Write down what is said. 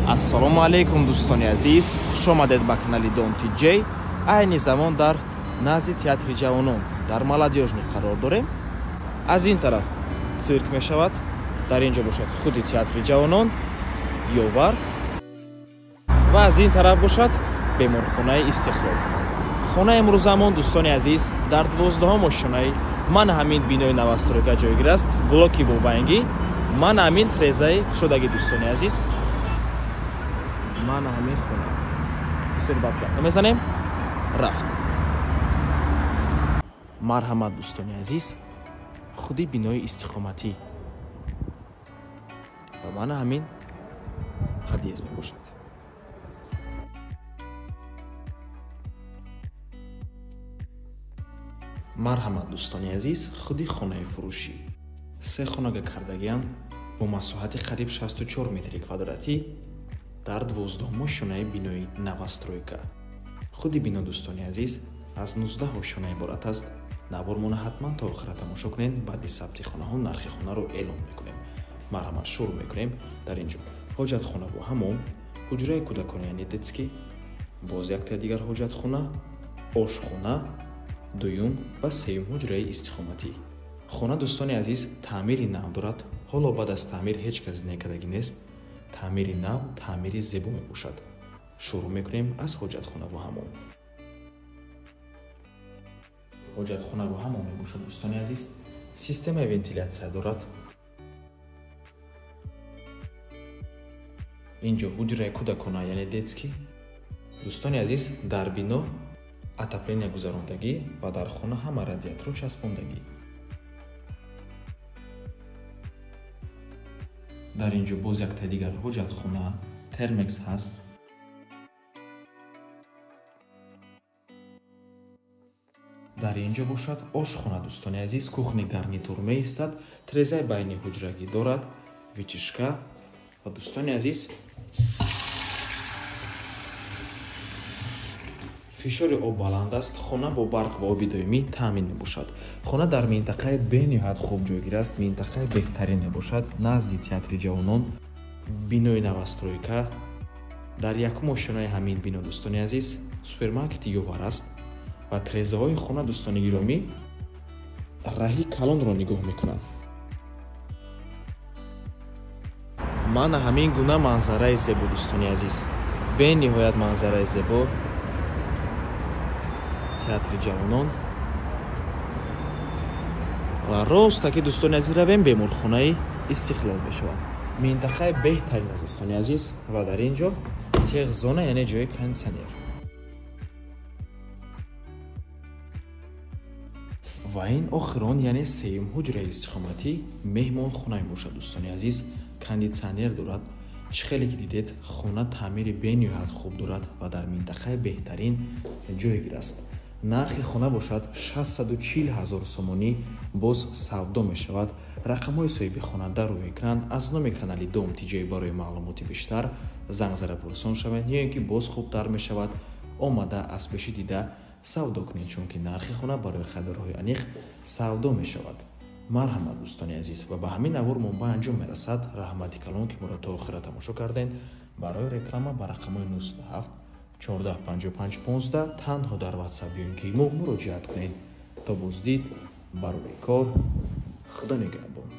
Ассалому алайкум дӯстони азиз, хуш омадед ба канали Дом TJ. Айни замон дар назди театри ҷавонон дар Молодёжный қарор дорем. Аз ин тараф цирк мешавад, дар ин ҷо бошад худи театри ҷавонон, Ёвар, ва аз ин тараф бошад беморхонаи Истиқлол. Хонаи имрӯзамон дӯстони азиз дар 12-ум ошёнаи ман ҳамин бинои новостройка ҷойгир аст, блоки бобангӣ, ман ҳамин трезаи кушодагӣ дӯстони азиз. Ман ҳамин хона. Бисёр бад гап намезанем, рафт. Марҳамат дӯстони азиз, худи бинои истиқоматӣ ва мана ҳамин подъезд мебошад. Марҳамат дӯстони азиз, худи хонаи фурӯшӣ. Се хонага кардагианд бо масоҳати қариб 64 метри квадратӣ дар 12-ум ошёнаи бинои новостройка. Худи бино дӯстони азиз аз 19 ошёна иборат аст. Навормона ҳатман то охира тамошо кунед, баъди сабти хонаҳо нархи хонаро эълон мекунем. Марҳамат шурӯъ мекунем. Дар ин ҷо ҳоҷатхона бо ҳамом, ҳуҷраи кӯдакона яъне детский, боз яктаи дигар ҳоҷатхона, ошхона, дуюм ва сеюм ҳуҷраи истиқоматӣ. Хона дӯстони азиз таъмири нав дорад. Ҳоло баъд аз таъмир ҳеҷ кас некардагӣ нест. Таъмири нав таъмири зебо мебошад. Шурӯъ мекунем аз ҳоҷатхона ва ҳамом. Ҳоҷатхона ва ҳамом мебошад дӯстони азиз. Системаи вентилятсия дорад. Инҷо ҳуҷраи кӯдакона яъне детский. Дӯстони азиз дар бино отопление гузарондагӣ ва дар хона ҳама радиаторро часпондагӣ. Дар ин ҷо боз яктаи дигар ҳоҷатхона, термекс ҳаст. Дар ин ҷо бошад ошхона дӯстони азиз, кухни гарнитур меистад, трезаи байни ҳуҷрагӣ дорад, вытяжка ва дӯстони азиз фишори об баланд аст. Хона бо барқ ва оби доимӣ таъмин мебошад. Хона дар минтақаи бениҳоят хуб ҷойгир аст, минтақаи беҳтарин мебошад, назди театри ҷавонон, бинои новостройка. Дар якум ошёнаи ҳамин бино дӯстони азиз супермаркети Ёвар аст ва трезаҳои хона дӯстони гиромӣ раҳи калонро нигоҳ мекунанд. Мана ҳамин гуна манзараи зебо дӯстони азиз, бениҳоят манзараи зебо. Театри ҷавонон ва рост таки дӯстони азиз равем беморхонаи Истиқлол мешавад. Минтақаи беҳтарин аст дӯстони азиз ва дар ин ҷо техзона яъне ҷои кондитсионер. Ва ин охирон яъне сеюм ҳуҷраи истиқоматӣ меҳмонхона мебошад дӯстони азиз. Кондитсионер дорад. Чӣ хеле ки дидед, хона таъмири бениҳоят хуб дорад ва дар минтақаи беҳтарин ҷойгир аст. Нархи хона бошад 640 000 сомонӣ, боз савдо мешавад. Рақамҳои соҳиби хона дар рӯи экран. Аз номи канали Дом TJ барои маълумоти бештар занг зада пурсон шавед, ё ин ки боз хубтар мешавад омада аз пеши дида савдо кунед, чунки нархи хона барои харидорҳои аниқ савдо мешавад. Марҳамат дӯстони азиз, ва ба ҳамин навор мо ба анҷом мерасад. Раҳмати калон ки моро то охира тамошо кардед. Барои реклама ба рақамҳои 97 14 55 15 танҳо дар WhatsApp ё ин ки мо муроҷиат кунед. То боздид, барои кор, Худо нигаҳбон.